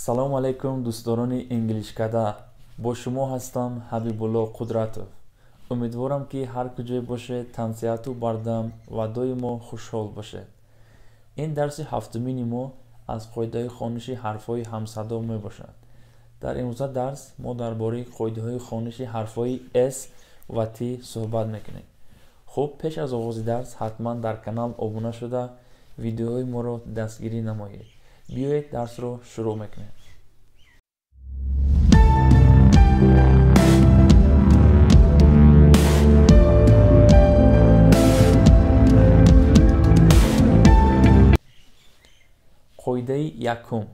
Салому алайкум, дӯстдорони Инглишкада. Бо шумо ҳастам Ҳабибулло Қудратов. Умедворам, ки ҳар куҷое бошед, тансиҳату бардам ва доимо хушҳол бошед. Ин дарси ҳафтумини мо аз қоидаҳои хониши ҳарфҳои ҳамсадо мебошад. Дар имрӯза дарс мо дар бораи қоидаҳои хониши ҳарфҳои с ва т суҳбат мекунем. Хуб, пеш аз оғози дарс ҳатман дар канал обуна шуда, видеоҳои моро дастгирӣ намоед. Биёед, дарсро шурӯъ мекунем. Қоидаи якум: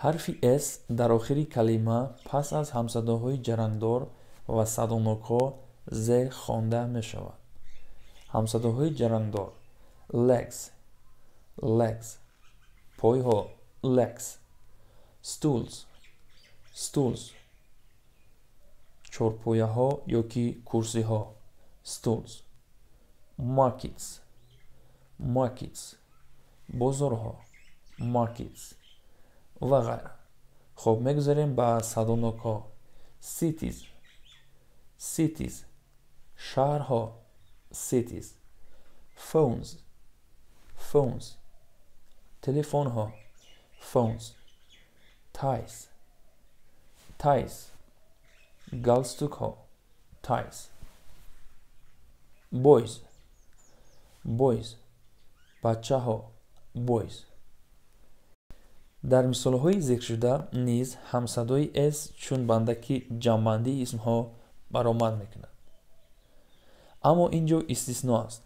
ҳарфи с дар охири калима пас аз ҳамсадоҳои ҷарангдор ва садонокҳо з хонда мешавад. Ҳамсадоҳои ҷарангдор: legs, legs, пойҳо, legs; stools, stools, чорпояҳо ё ки курсиҳо, stools; markets, markets, бозорҳо, markets ва ғайра. Хуб, мегузарем ба садонокҳо: cities, cities, шаҳрҳо, cities; phones, phones, телефонҳо, phones; ties, ties, галстукҳо, ties; boys, boys, бачаҳо, boys. Дар мисолҳои зикршуда низ ҳамсадои с чун бандаки ҷамъбандии исмҳо баромад мекунад, аммо ин ҷо истисно аст.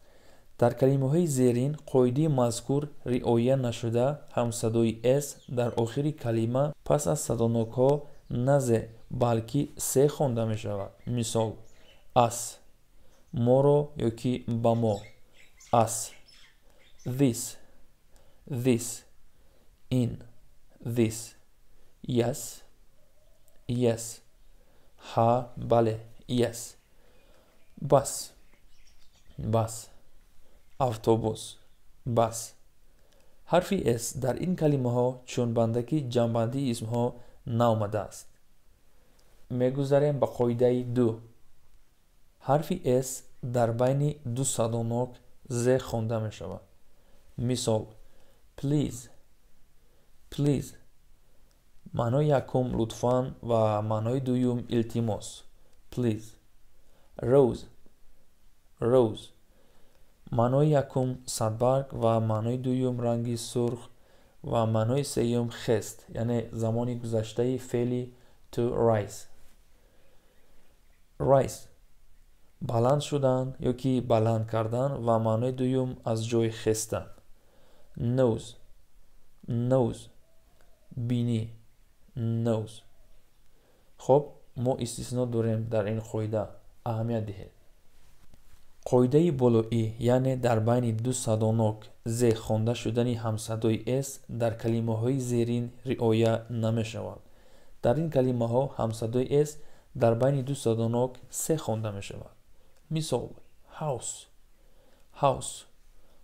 Дар калимаҳои зерин қоидаи мазкур риоя нашуда, ҳамсадои с дар охири калима пас аз садонокҳо на з, балки с хонда мешавад. Мисол: us, моро ё ки ба мо, us; this, this, ин, this; yes, yes, ҳа, бале, yes; bus, bus, автобус, bus. Ҳарфи с дар ин калимаҳо чун бандаки ҷамъбандии исмҳо наомадааст. Мегузарем ба қоидаи ду. Ҳарфи с дар байни ду садонок з хонда мешавад. Мисол: please, please. Маънои якум лутфан ва маънои дуюм илтимос, please; rose, rose. Маънои якум садбарг ва маънои дуюм ранги сурх ва маънои сеюм хест, яъне замони гузаштаи феъли to rise; rise, баланд шудан ё ки баланд кардан ва маънои дуюм аз ҷой хестан; nose, nose, бинӣ, nose. Хуб, мо истисно дорем дар ин қоида, аҳамият диҳед. Қоидаи болоӣ, яъне дар байни ду садонок з хонда шудани ҳамсадои с, дар калимаҳои зерин риоя намешавад. Дар ин калимаҳо ҳамсадои с дар байни ду садонок с хонда мешавад. Мисол: house, house,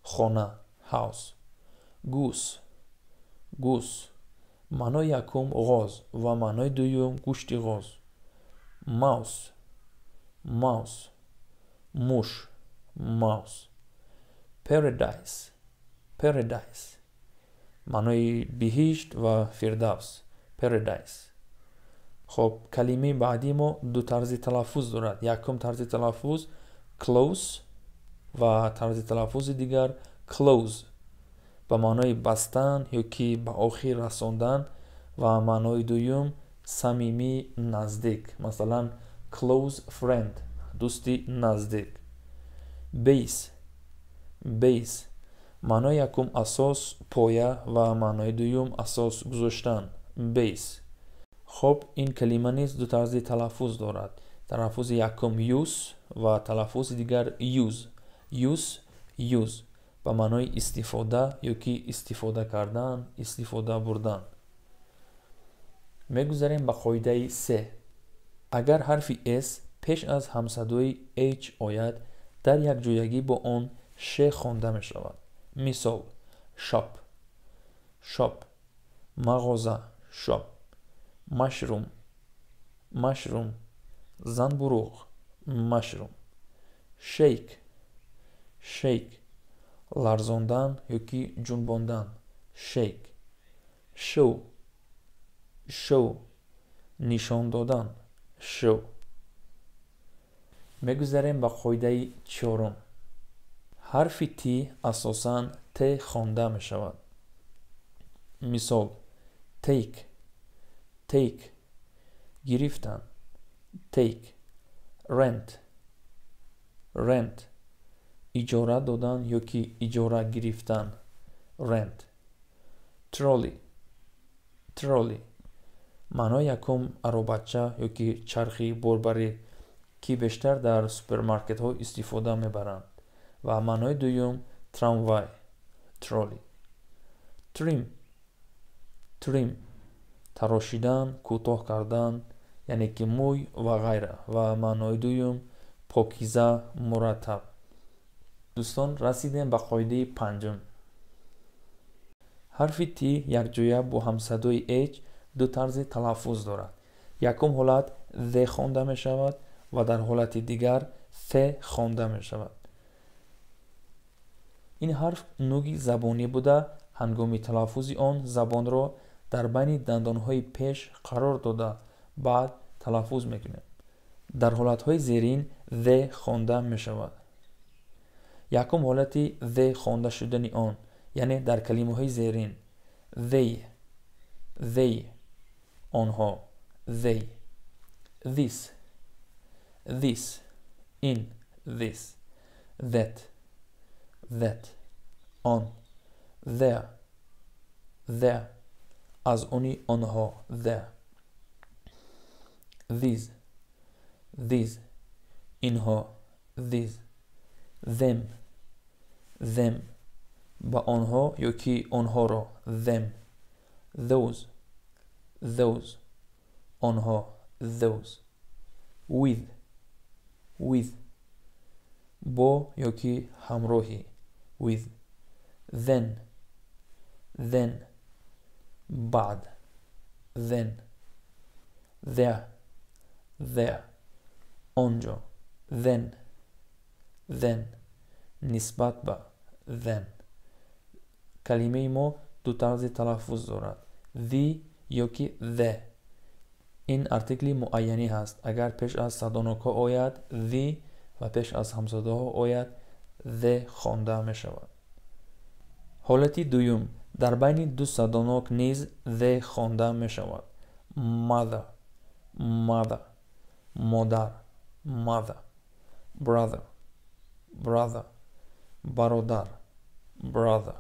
хона, house; goose, goose. Маънои якум ғоз ва маънои дуюм гӯшти ғоз; mouse, mouse, муш, mouse; paradise, paradise, маънои биҳишт ва фирдавс, paradise. Хуб, калимаи баъдии мо ду тарзи талаффуз дорад. Якум тарзи талаффуз close ва тарзи талаффузи дигар close, ба маънои бастан ё ки ба охир расондан ва маънои дуюм самимӣ, наздик. Масалан, close friend, дӯсти наздик; base, base. Маънои якум асос, поя ва маънои дуюм асос гузоштан, base. Хуб, ин калима низ ду тарзи талаффуз дорад: талаффузи якум use ва талаффузи дигар use, use, use, ба маънои истифода ё ки истифода кардан, истифода бурдан. Мегузарем ба қоидаи се. Агар ҳарфи с пеш аз ҳамсадои h ояд, дар якҷоягӣ бо он ш хонда мешавад. Мисол: shop, shop, мағоза. Shop. Mushroom, mushroom, занбуруғ, mushroom. Shake, shake, ларзондан ёки ҷунбондан, shake. Show, show, нишон додан, show. Мегузарем ба қоидаи чорум. Ҳарфи T асосан Т хонда мешавад. Мисол: take, take, гирифтан, take. Rent, rent, иҷора додан ёки иҷора гирифтан, rent. Trolley, trolley, маънои якум аробача ёки чархи борбарӣ, ки бештар дар супермаркетҳо истифода мебаранд, ва маънои дуюм трамвай, trolley. Trim, trim, тарошидан, кӯтоҳ кардан, яъне ки мӯй ва ғайра, ва маънои дуюм покиза, мураттаб. Дӯстон, расидем ба қоидаи панҷум. Ҳарфи T якҷоя бо ҳамсадои H ду тарзи талаффуз дорад. Якум ҳолат the хонда мешавад ва дар ҳолати дигар th хонда мешавад. Ин ҳарф нуги забонӣ буда, ҳангоми талаффузи он забонро дар байни дандонҳои пеш қарор дода, баъд талаффуз мекунем. Дар ҳолатҳои зерин the хонда мешавад. Якум ҳолати the хонда шудани он, яъне дар калимаҳои зерин: they, they, онҳо, they. This, this, ин, this. That, that, он. Their, their, аз они онҳо, their. These, these, инҳо, these. Them, them, ба онҳо ёки онҳоро, them. Those, those, онҳо, those. With, with, бо ёки ҳамроҳӣ, with. Then, then, баъд, then. There, there, онҷо, then. Than, нисбат ба, than. Калимаи мо ду тарзи талаффуз дорад: the ёки the. Ин артикли муайянӣ ҳаст. Агар пеш аз садонокҳо ояд, the, ва пеш аз ҳамсадоҳо ояд, the хонда мешавад. Ҳолати дуюм: дар байни ду садонок низ the хонда мешавад. Mother, mother, модар, mother. Brother, brother, бародар, brother.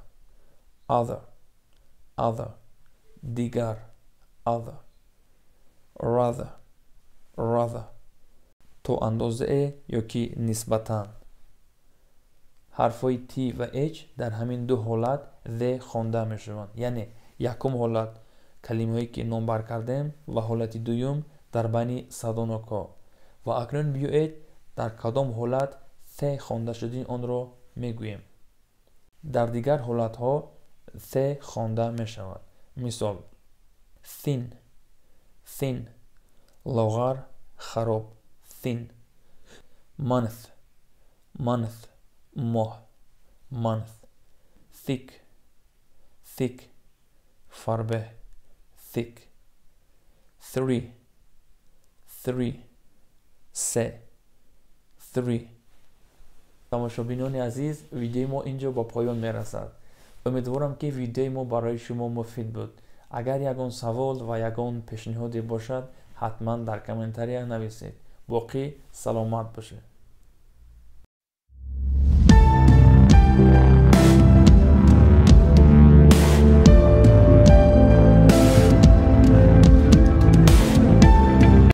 Other, other, дигар, other. Rather, rather, то андозае ёки нисбатан. Ҳарфҳои T ва H дар ҳамин ду ҳолат the хонда мешаванд, яъне якум ҳолат калимаҳое ки номбар кардем ва ҳолати дуюм дар байни садонокҳо. Ва акнун биёед, дар кадом ҳолат th хонда шудани онро мегӯем. Дар дигар ҳолатҳо th хонда мешавад. Мисол: thin, thin, лоғар, хароб, thin. Month, month, моҳ, month. Thick, thick, фарбеҳ, thick. Three, three, се, three. Тамошобинони азиз, видеои мо ин ҷо ба поён мерасад. Умедворам, ки видеои мо барои шумо муфид буд. Агар ягон савол ва ягон пешниҳоде бошад, ҳатман дар комментария нависед. Боқӣ саломат бошед.